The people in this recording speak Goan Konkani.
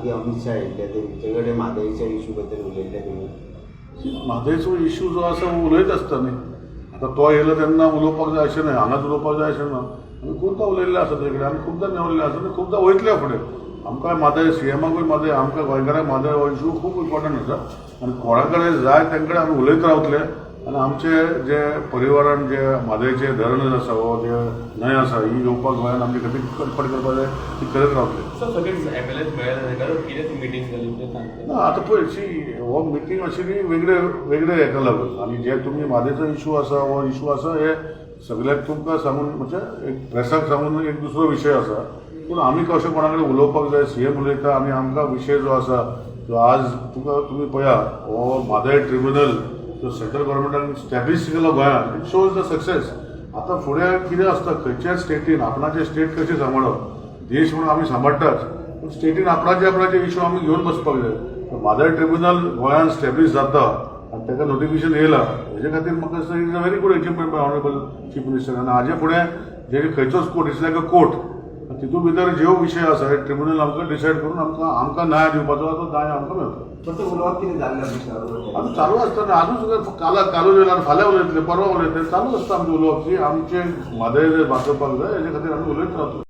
की अमित शाह येयल्ले, तेंचे कडेन म्हादयच्या इशू बद्दल उलयल्ले तुमी? म्हादयचो इश्यू जो आसा, उलयत आसता न्ही. आतां तो येयलो तेन्ना उलोवपाक जाय अशें न्हय, हांगाच उलोवपाक जाय अशें ना. आमी खुबदां उलयल्ले आसा तेजे कडेन, आमी खुबदां मेवल्ले आसा आनी खुबदां वयतले फुडें. आमकां म्हादय, सीएमाकूय म्हादय, आमकां गोंयकारांक म्हादय हो इश्यू खूब इम्पॉर्टंट आसा आनी कोणा कडेन जाय तेंचे कडेन आमी उलयत रावतले. आनी आमचे जे परिवारान जे म्हादयचे धरण आसा वो जे न्हंय आसा, ही येवपाक गोंयान आमचे खातीर कटपट करपाक जाय, ती करत रावतले. सर, सगळे एमएलएस मेळ्ळे जाल्यार कितें मिटींग जाली तें सांगता? ना, आतां पळय, सी, हो मिटींग आशिल्ली वेगळे वेगळे हेका लागून आनी जे तुमी म्हादयचो इशू आसा, हो इशू आसा, हे सगळ्याक तुमकां सांगून, म्हणजे एक प्रेसाक सांगून एक दुसरो विशय आसा. पूण आमी कशें कोणा कडेन उलोवपाक जाय, सीएम उलयता आनी आमकां विशय जो आसा जो आज तुका तुमी पळया, हो म्हादय ट्रिब्युनल जो सेंट्रल गव्हर्मेंटान स्टॅब्लिश केलो गोंयांत, it shows the success. आतां फुडें कितें आसता, खंयच्याय स्टेटीन आपणाचे स्टेट कशें सांबाळप, देश म्हणून आमी सांबाळटाच, पूण स्टेटीन आपणाचे आपणाचे इशू आमी घेवन बसपाक जाय. म्हादय ट्रिब्युनल गोंयांत स्टॅब्लिश जाता आनी ताका नोटिफिकेशन येयलां, हेजे खातीर म्हाका दिसता is a very good achievement by honourable Chief Minister. आनी हाजे फुडें जे खंयचोच court, it's like a court, तितून भितर ज्यो विशय आसा हे ट्रिब्युनल आमकां डिसायड करून आमकां आमकां न्याय दिवपाचो आसा, तो न्याय आमकां मेळटलो. फक्त उलोवप कितें जाल्लें अमित शाह बरोबर? आमी चालू आसता न्ही, आजून सुद्दां काल कालूच उलयला, फाल्यां उलयतले, परवा उलयतले, चालू आसता आमचें उलोवप. जी आमचे म्हादय जे वाचोवपाक जाय, हेजे खातीर आमी उलयत रावतले.